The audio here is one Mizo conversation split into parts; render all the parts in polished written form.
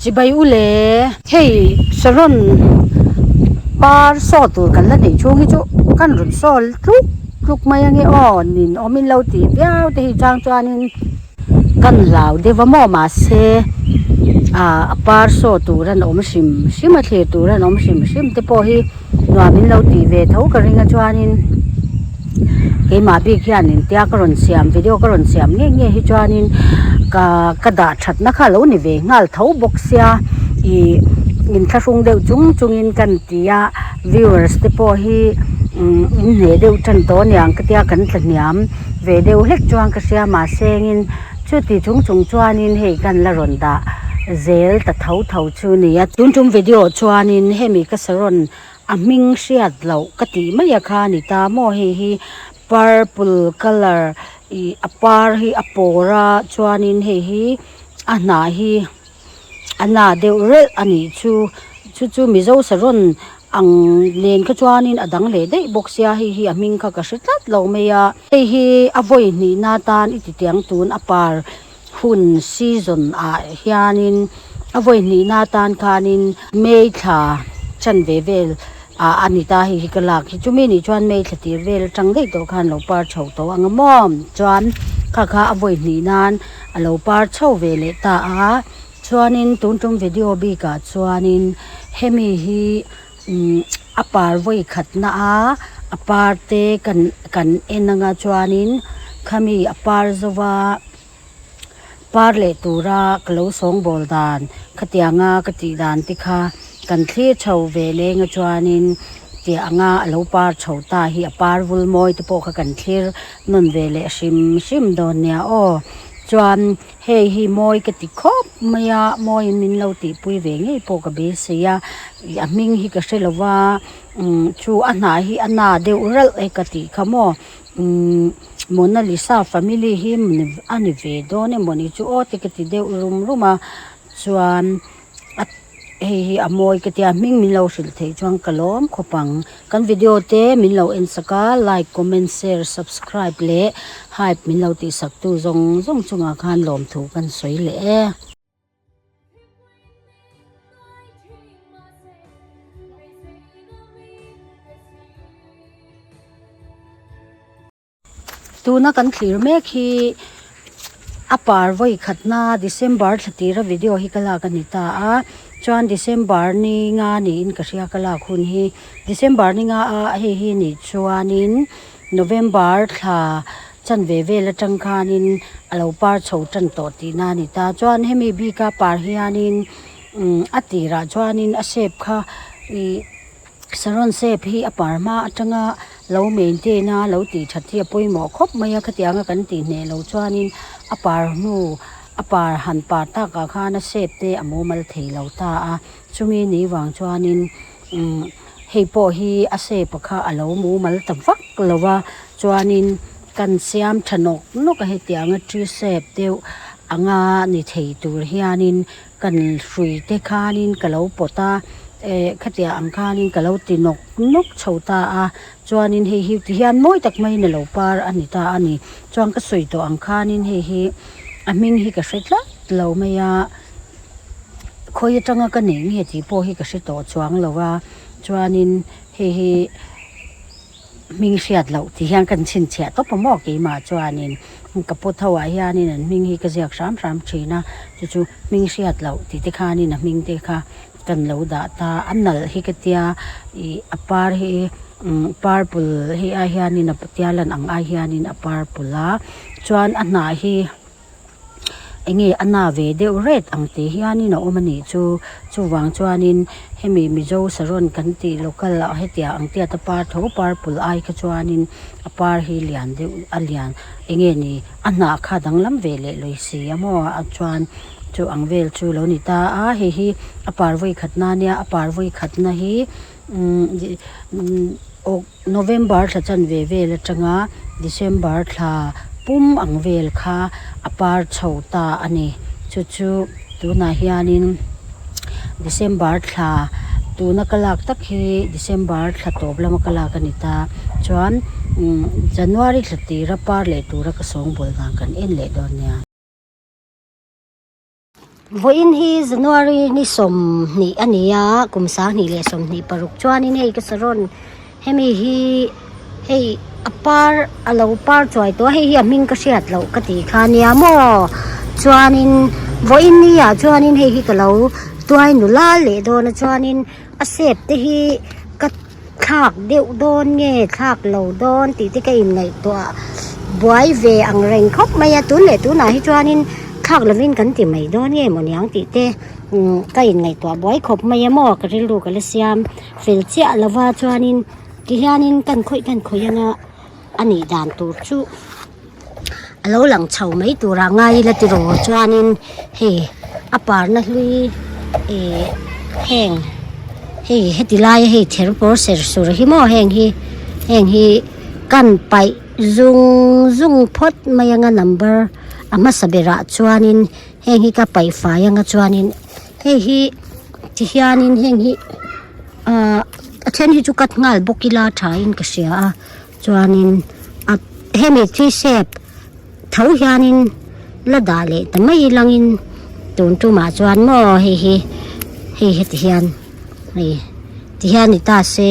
Chibai u le. Hei saron par saw tur kan la neih chhung hi chu kan rawn saw tluk tluk mai ange aw nin awm in lo tih viau te hi chang chuanin kan hlau deuh a maw mahse ah a par saw tur an awm hrim hrim a thlir tur an awm hrim hrim te pawh hi. Nuam in lo tih ve tho ka ring a chuanin keimah bik hianin tia ka rawn siam video ka rawn siam nge nge hi chuanin ka ka dah thatna kha alo ni ve nghal tho bawk sia ih inthlahrung deuh chung chungin kan ti a viewers te pawh hi umm in hneh deuh tan tawh aniang ka tia kan tla hniam ve deuh hlek chuan ka hria mahse engin chuti chung chung chuanin hei kan la rawn dah zel ta tho tho chu a ni a tun tum video chuanin hemi ka saron a hming hriat loh ka tih mai a kha a ni ta maw hei hi purple colour ih a par hi a pawr a chuanin hei hi a hnah hi a na deuh reuh a nih chu chu chu mizo saron ang nen kha chuanin a dang leh daih bawk sia hei hi a hming kha ka hre tlat lo mai a hei hi a vawi hnihna tan i ti tiang tun a par hun season ah hianin a vawi hnihna atan khanin May thla chan ve vel ah a ni ta hei hi ka lak hi chumi nih chuan May thla tir vel atang daih tawh khan lo par chho tawh ang a maw chuan kha kha a vawi hnih nan a lo par chho ve leh ta a chuanin tun tum video bikah chuanin hemi hi umm a par vawi khatna a a par te kan kan en anga chuanin khami a par zova par leh tura ka lo sawngbawl dan khatianga ka tih dan te kha kan thlir chho ve leng a chuanin tih anga a lo par chho ta hi a par vul mawi te pawh kha kan thlir nawn ve leh hrim hrim dawn nia aw chuan hei hi mawi ka ti khawp mai a mawiin min lo tihpui ve ngei pawh ka beisei a ih a hming hi ka hre lo va umm chu a hnah hi a na deuh ralh e ka tih kha maw. Umm Mona Lisa family hi a ni ve dawn emaw ni chu aw te ka ti deuh rum rum a chuan a hei hi a mawi ka tia hming min lo hrilh theih chuan ka lawm khawp ang kan video te min lo en sak a like comment share subscribe leh hype min lo tih sak tu zawng zawng chungah khan lawmthu kan sawi leh e. Tuna kan thlir mek hi a par vawi khatna December thla tira video hi ka lak a ni ta a chuan December ni nga niin ka hria ka lak hun hi December ni nga a hei hi nih chuanin November thla Chanve vel atang khanin a lo par chho tan tawh tihna a ni ta. Chuan hemi bika par hianin umm a tirah chuanin a shape kha ih saron shape hi a par hma atanga lo maintain a lo tih that hi a pawimawh khawp mai a. Khatianga kan tih hneh loh chuanin a par hnu a par han par takah khan a shape te a mumal thei lo ta a. Chumi ni vang chuanin umm hei pawh hi a shape kha a lo mumal ta vak lo a chuanin kan siam tha nawk nawk a hetianga tree shape deuh anga ni thei tur hianin kan hrui te khanin ka lo pawt a eh khatiang ang khanin ka lo ti nawk nawk chho ta a chuanin hei hi tihian mawi tak maiin a lo par a ni ta a ni chuan ka sawi tawh ang khanin hei hi a hming hi ka hre tlat lo mai a. Khawi atanga ka neih nge tih pawh hi ka hre tawh chuang lo a, chuanin hei hi hming hriat loh tih hian kan chhinchhiah tawp a maw keimah chuanin ka pawt ho ah hianin an hming hi ka ziak hram hram thin a, chu chu hming hriat loh tih te khanin a hming te kha kan lo dah ta a nalh hi ka tia ih a par hi umm purple hei ai hianin a tia lan ang ai hianin a purple a chuan a hnah hi. Enge a na ve deuh ret ang tih hianin a awm a nih chu chuvang chuanin hemi mizo saron kan tih local ah hetiang ang tiat a par tho purple ai kha chuanin a par hi lian deuh a lian enge ni a hnah kha danglam ve leh lawi si a maw a chuan chu ang vel chu lo ni ta a hei hi a par vawi khatna ania a par vawi khatna hi umm November thla chanve vel atanga December thla pum ang vel kha a par chho ta a ni. Chu chu tunah hianin December thla tuna ka lak tak hi December thla tawp lama ka lak a ni ta. Chuan January thla tira par leh tura ka sawngbawl dan kan en leh dawn nia. Vawiin hi January ni 20 a ni a, kum 2026 chuanin hei ka saron hemi hi hei a par a lo par chuai tawh a, hei hi a hming ka hriat loh ka tih kha nia maw chuanin vawiin ni ah chuanin hei hi ka lo tuai nula leh dawn a chuanin a shape te hi ka thlak deuh dawn nge thlak lo dawn tih te ka inngaihtuah buai ve ang reng khawp mai a tun leh tunah hi chuanin thlak lovin kan ti mai dawn nge maw niang tih te umm ka inngaihtuah buai khawp mai a maw ka rilru ka la siam fel chiah lova chuanin tihianin kan khawih kan khawih anga a nih dan tur chu a lo lang chho mai turah ngai ila tiraw chuanin hei a parna hlui ih heng hei heti laia hei ther pawr ser sur hi maw heng hi heng hi kan paih zung zung phawt mai anga number a hmasa berah chuanin heng hi ka paih fai anga chuanin hei hi tihianin heng hi ahh a then hi chu cut nghal bawk ila thain ka hria a. Chuanin a hemi thi shape tho hianin la dah leh ta mai langin tun tumah chuan maw hei hi hei heti hian hei ti hian ni ta se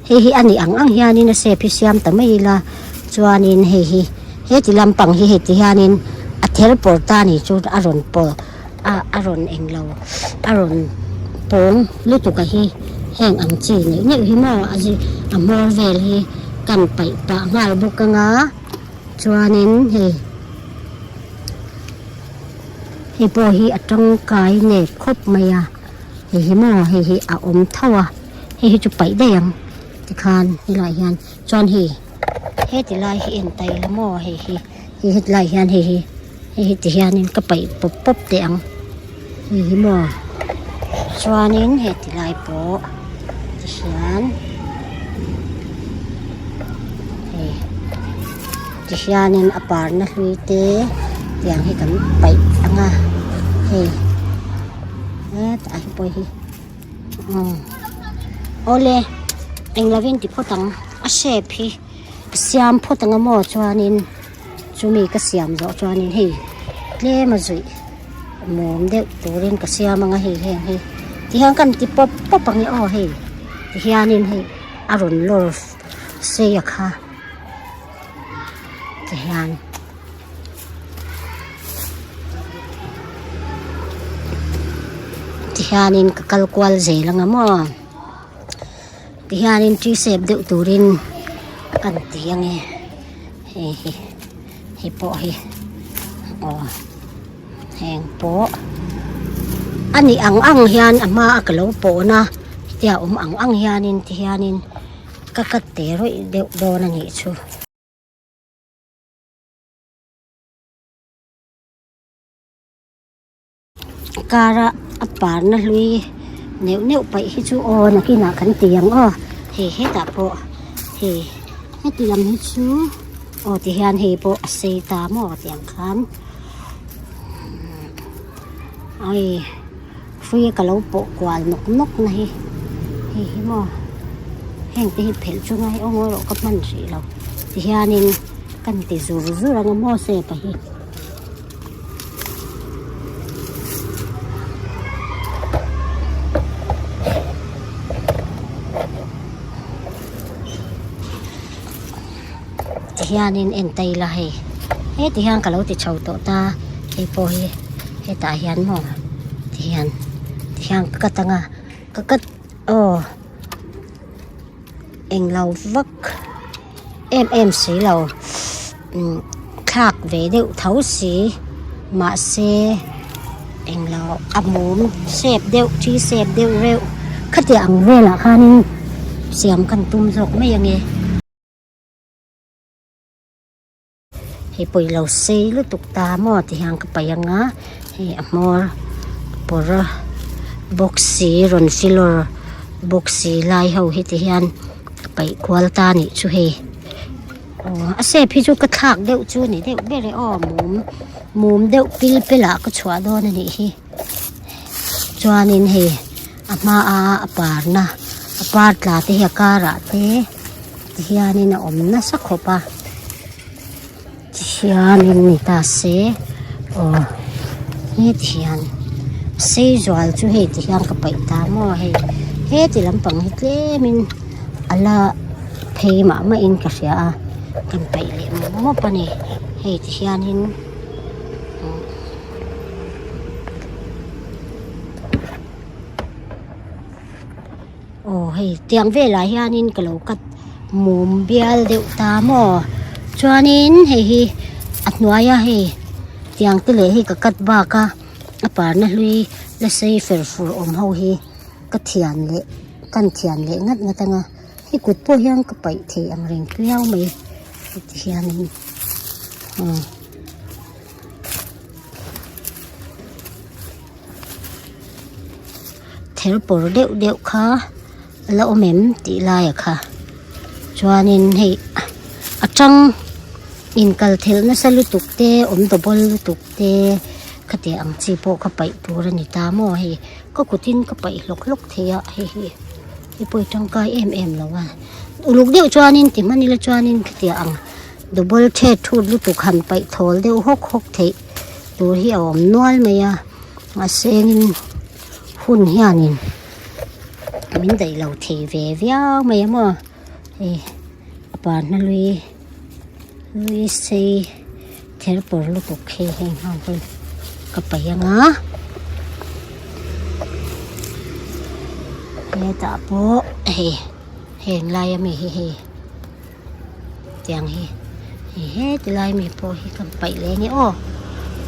hei hi a nih ang ang hianin a shape hi siam ta mai ila chuanin hei hi heti lampang hi heti hianin a ther pawr ta ni chu a rawn pawh a a rawn englo a rawn pawng lutuk a hi heng ang chi neuh neuh hi maw a zi a hmawr vel hi kan paih pah nghal bawk anga chuanin hei hei pawh hi a tangkai nep khawp mai a hei hi maw hei hi a awm tho a hei hi chu paih daih ang tikhan helaiah hian chuan hei heti lai hi en ta ila maw hei hi hei hetilai hian hei hi. Hei hi ti hianin ka paih pawp pawp teh ang hei hi maw chuanin heti lai pawh ti hian hei ti hianin a parna hlui te tiang hi kan paih ang a hei hetah hi pawh hi umm awle englovin ti phawt ang a shape hi siam phawt ang a maw chuanin. Chumi ka siam zawh chuanin hei tlem a zuih mum deuh turin ka siam anga hei heng hi tihian kan ti pawp pawp ang e aw hei tihianin hei a rawn lawr sei a kha tihian. Tihianin ka kal kual zel anga maw tihianin tree shape deuh turin kan ti ange. Hei hi hei pawh hi aw heng pawh a nih ang ang hian a hma a ka lo pawn a hetia awm ang ang hianin ti hianin ka cut te rawih deuh dawn a nih chu. Kara a parna hlui neuh neuh paih hi chu aw nakinah kan ti ang aw hei hetah pawh hei heti lam hi chu aw ti hian hei pawh a sei ta maw tiang khan ai hrui ka lo pawh kual nawk nawk na hi hei hi maw heng te hi phelh chu ngai awm erawh ka hman hrih lo ti hianin kan ti zur zur ang a maw sepa hi. Tihianin en ta ila hei heti hian ka lo ti chho tawh ta hei pawh hi hetah hian maw tihian tihian ka cut anga ka cut aw englo vak em em si lo umm thlak ve deuh tho si mahse englo a mum shape deuh thi shape deuh reuh khatiang ang velah khanin siam kan tum zawk mai ange. Hei pawilo sei lutuk ta maw ti hian ka paih anga hei a hmawr pawr a bawk si rawn filawr bawk si lai ho hi ti hian ka paih kual ta anih chu hei aw a shape hi chu ka thlak deuh chu a ni deuh ber e aw mum mum deuh pil pel ah ka chhuah dawn anih hi chuanin hei a hma a a parna a par tla te hi a karah te. Tihianin a awm nasa khawp a tihianin ni ta se aw heti hian. Sei zual chu hei ti hian ka paih ta maw hei heti lampang hi tlem in a la phei mah mah in ka hria a kan paih leh mawp mawp a ni hei ti hian in Aw hei tiang velah hianin ka lo cut mum bial deuh ta maw chuanin hei hi a hnuaia hei tiang te leh hei ka cut bak a a parna hlui la sei fer fur awm ho hi ka thian leh kan thian leh ngat ngat anga hei kut pawh hian ka paih thei ang reng viau mai heti hianin umm. Ther pawr deuh deuh kha a la awm em tih lai a kha chuanin hei a tang inkal thelh nasa lutuk te awm double lutuk te khatiang ang chi pawh kha paih tur a ni ta maw hei ka kutin ka paih hlawk hlawk thei a hei hi hei pawh hi tangkai em em lo a uluk deuh chuanin ti hman ila chuanin khatiang ang double thet thut lutuk han paih thawl deuh hawk hawk theih tur hi a awm nual mai a mahse engin hun hianin min daih lo thei ve viau mai a maw hei a parna hlui hlui sei ther pawr lutuk hi heng ho hi ka paih anga hetah pawh hei heng lai ami hi hei. Tiang hi hei heti lai mi pawh hi kan paih leh nge aw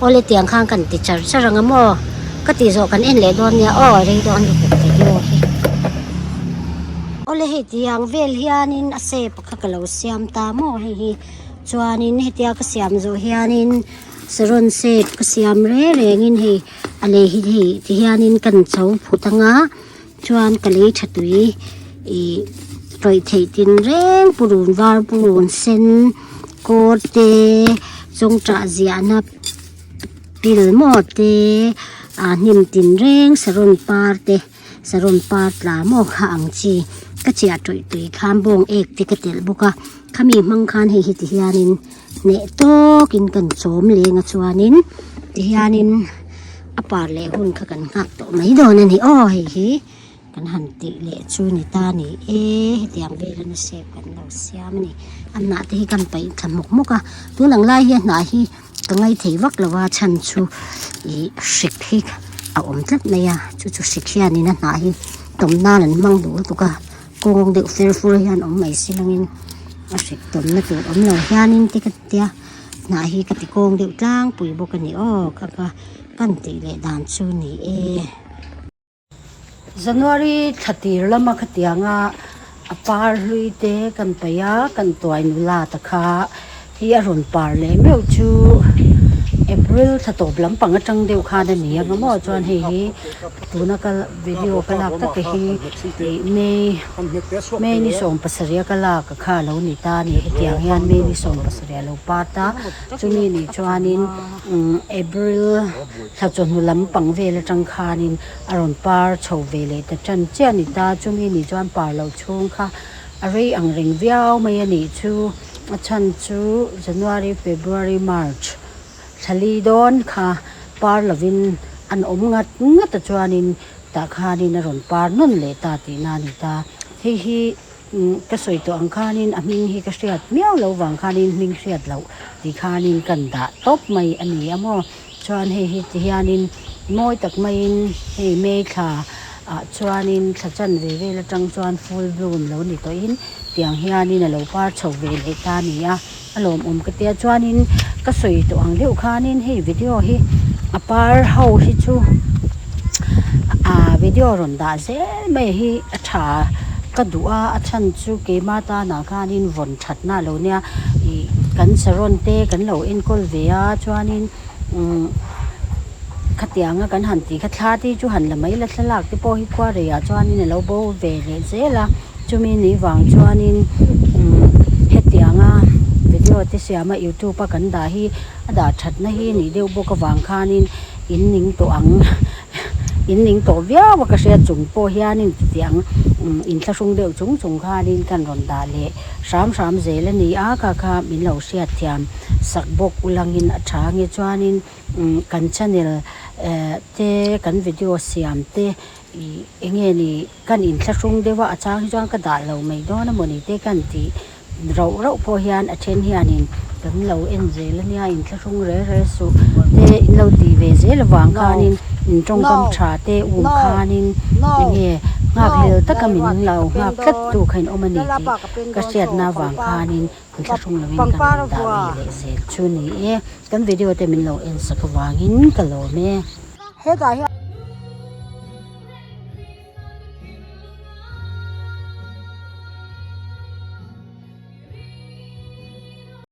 awle tiang khan kan ti char char ang a maw ka tih zawh kan en leh dawn nia aw rei dawn lutuk video hi awle hei tiang vel hianin a shape kha ka lo siam ta maw hei hi chuanin hetia ka siam zawh hianin saron shape ka siam reng rengin hei a lei hi hei ti hianin kan cho phut anga. Chuan ka lei tha tui ih tawih theih tin reng purun var purun sen kawr te chawngtah ziahna pil maw te ah hnim tin reng saron par te saron par tla maw kha ang chi ka chiah tawih tui khan bawng ek te ka telh bawk a khami hmang khan hei hi ti hianin hneh tawkin kan chawm leng a chuanin tihianin a par leh hun kha kan nghak tawh mai dawn a ni aw hei hi kan han tih leh chu ni ta ni e hetiang vel a nasa kan lo siam a ni a hnah te hi kan paih thla hmawk hmawk a tun ang lai hi a hnah hi ka ngai thei vak lo a chhan chu ih hrik hi a awm tlat mai a chu chu hrik hianin a hnah hi tawm nan an hmang duh lutuk a. Kawng deuh fer fur hian awm mai si langin a hrik tawmna tur awm lo hianin te ka tia hnah hi ka ti kawng deuh tlangpui bawk a ni aw kha kha kan tih leh dan chu ni e. January thla tir lama khatianga a par hlui te kan paih a kan tuai nula ta kha hi a rawn par leh meuh chu April thla tawp lampang atang deuh khan a ni ang a maw chuan hei hi tuna ka video ka lak tak te hi ih May May ni 17 a ka lak a kha a lo ni ta a ni hetiang hian May ni 17 a lo part a chumi nih chuanin umm April thla chawhnu lampang vel atang khanin a rawn par chho ve leh ta tan chiah a ni ta chumi nih chuan par loh chhung kha a rei ang reng viau mai a nih chu. A chhan chu January, February, March thla li dawn kha par lovin an awm ngat ngat a chuanin tah khanin a rawn par nawn leh ta tihna a ni ta. Hei hi ka sawi tawh ang khanin a hming hi ka hriat miau lo vang khanin hming hriat loh tih khanin kan dah tawp mai a ni a maw. Chuan hei hi ti hianin mawi tak maiin hei May thla ah chuanin thla chanve vel atang chuan full bloom lo ni tawhin tiang hianin a lo par chho ve leh ta a ni a, a lawmawm ka tia chuanin ka sawi tawh ang deuh khanin hei video hi a par ho hi chu ah video rawn dah zel mai hi a tha ka duh a a chhan chu keima tanah khanin vawn thatna a lo nia ih kan saron te kan lo enkawl ve a chuanin umm khatianga kan han tih kha thla te chu han la mai la thlalak te pawh hi khua reiah chuanin a lo bo ve leh zel a. Chumi ni vang chuanin umm hetianga video te siama youtube a kan dah hi a dah thatna hi nih deuh bawk avang khanin in ning tawh ang. In ning tawh viau a ka hria chung pawh hianin chutiang inthlahrung deuh chung chung khanin kan rawn dah leh hram hram zel a ni a, kha kha min lo hriatthiam sak bawk ulangin a tha nge chuanin kan channel te kan video siam te ih enge ni kan inthlahrung deuh a, a chang hi chuan ka dah lo mai dawn a mawni te kan tih. Rauh rauh pawh hian a then hianin kan lo en zel a nia inthlahrung rel rel suh te in lo tih ve zel avang khanin in tawngkam tha te um khanin enge nghakhlel taka min lo nghak tlat tu kha in awm a ni tih ka hriatna avang khanin inthlahrung lovin kan rawn dah ve leh zel chu ni e. Kan video te min lo en sak avangin ka lawm e. Hetah hian.